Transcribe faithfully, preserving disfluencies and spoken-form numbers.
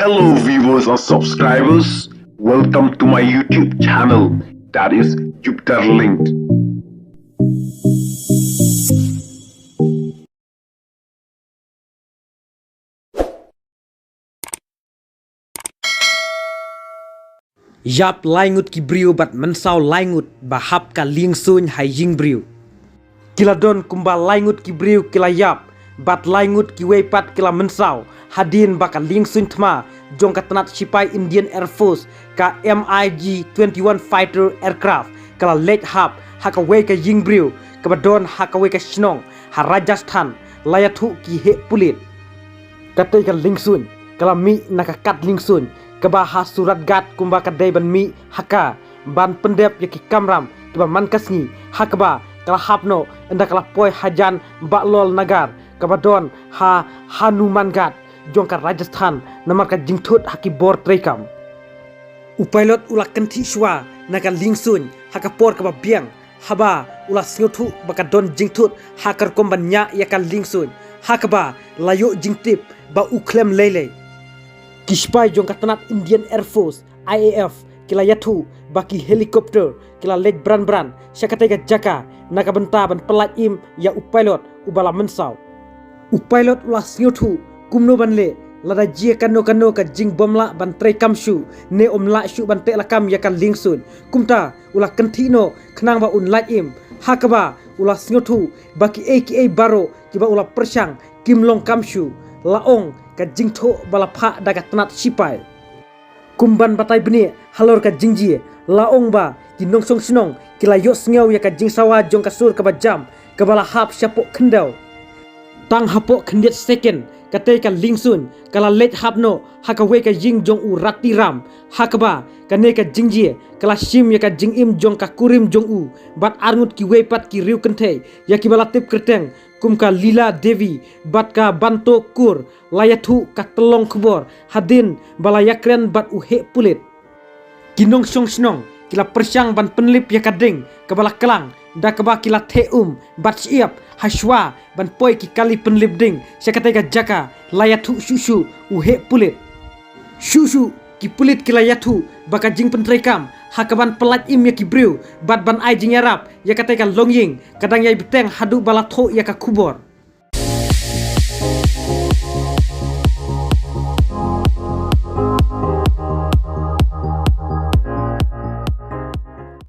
Hello, viewers and subscribers. Welcome to my YouTube channel, that is Jupiter Linked. Ïap lai ngut ki briew bad mynsaw lai ngut ba hap ka liengsuiñ ha ïing briew. Ki la don kumba lai ngut ki briew ki la ïap, bad lai ngut kiwei pat ki la mynsaw, hadien ba ka liengsuiñ thma jong ka tnat shipai Indian Air Force, ka MiG twenty-one fighter aircraft, ka la leit hap ha kawei ka ïing briew kaba don ha kawei ka shnong ha Rajasthan, la ïathuh ki heh pulit. Katei ka liengsuiñ ka la mih na ka kad liengsuiñ kaba ha Suratghat, kumba ka dei ban mih ha ka ban pyndep ïa ki kamram kiba man ka sngi, ha kaba ka la hap noh ynda ka la poi hajan Bahlol Nagar kaba don ha Hanumanghat jong ka Rajasthan, namar ka jingthut ha ki bor treikam. U pilot u la kynthih shuwa na ka liengsuiñ ha ka por kaba biang, haba u la sngewthuh ba ka don jingthut ha ka rukom ban ñiah ïa ka liengsuiñ, ha kaba la ïoh jingtip ba u khlem lei lei. Ki shipai jong ka tnat Indian Air Force, IAF, ki la ïathuh ba ki helicopter ki la leit bran bran sha katei ka jaka na ka bynta ban pyllait im ïa u pilot uba la mynsaw. U pilot u la sngewthuh kumno ban leh lada jia kano kano ka jingbymlah ban treikam shuh, ne ym lah shuh ban teh lakam ïa ka liengsuiñ. Kumta u la kynthih noh khnang ba un lait im, ha kaba u la sngewthuh ba kiei kiei baroh kiba u la pyrshang kim long kam shuh, la ong ka jingthoh ba la phah da ka tnat shipai. Kum ban batai bniah halor ka jingjia, la ong ba ki nongshong shnong ki la ïohsngew ïa ka jingsawa jong ka sur kaba jam kaba la hap shapoh khyndew. Tang hapoh khyndiat second, katei ka liengsuiñ ka la leit hap noh ha kawei ka ïing jong u Ratiram, ha kaba kane ka jingjia ka la shim ïa ka jingim jong ka kurim jong u bad arngut kiwei pat ki riewkynthei, ïa kiba la tip kyrteng kum ka Lila Devi bad ka Banto Kaur, la ïathuh ka tyllong khubor hadien ba la ïakren bad u heh pulit. Ki nongshong shnong ki la pyrshang ban pynlip ïa ka ding kaba la klang, da kaba ki la theh um bad shyiap ha shuwa ban poi ki kali pynlip ding sha katei ka jaka, la ïathuh shuh shuh u heh pulit. Shuh shuh ki pulit ki la ïathuh ba ka jingpyntreikam ha kaban pyllait im ïa ki briew bad ban ai jingïarap ïa katei ka longïing ka dang ïai bteng haduh ba la thoh ïa ka khubor.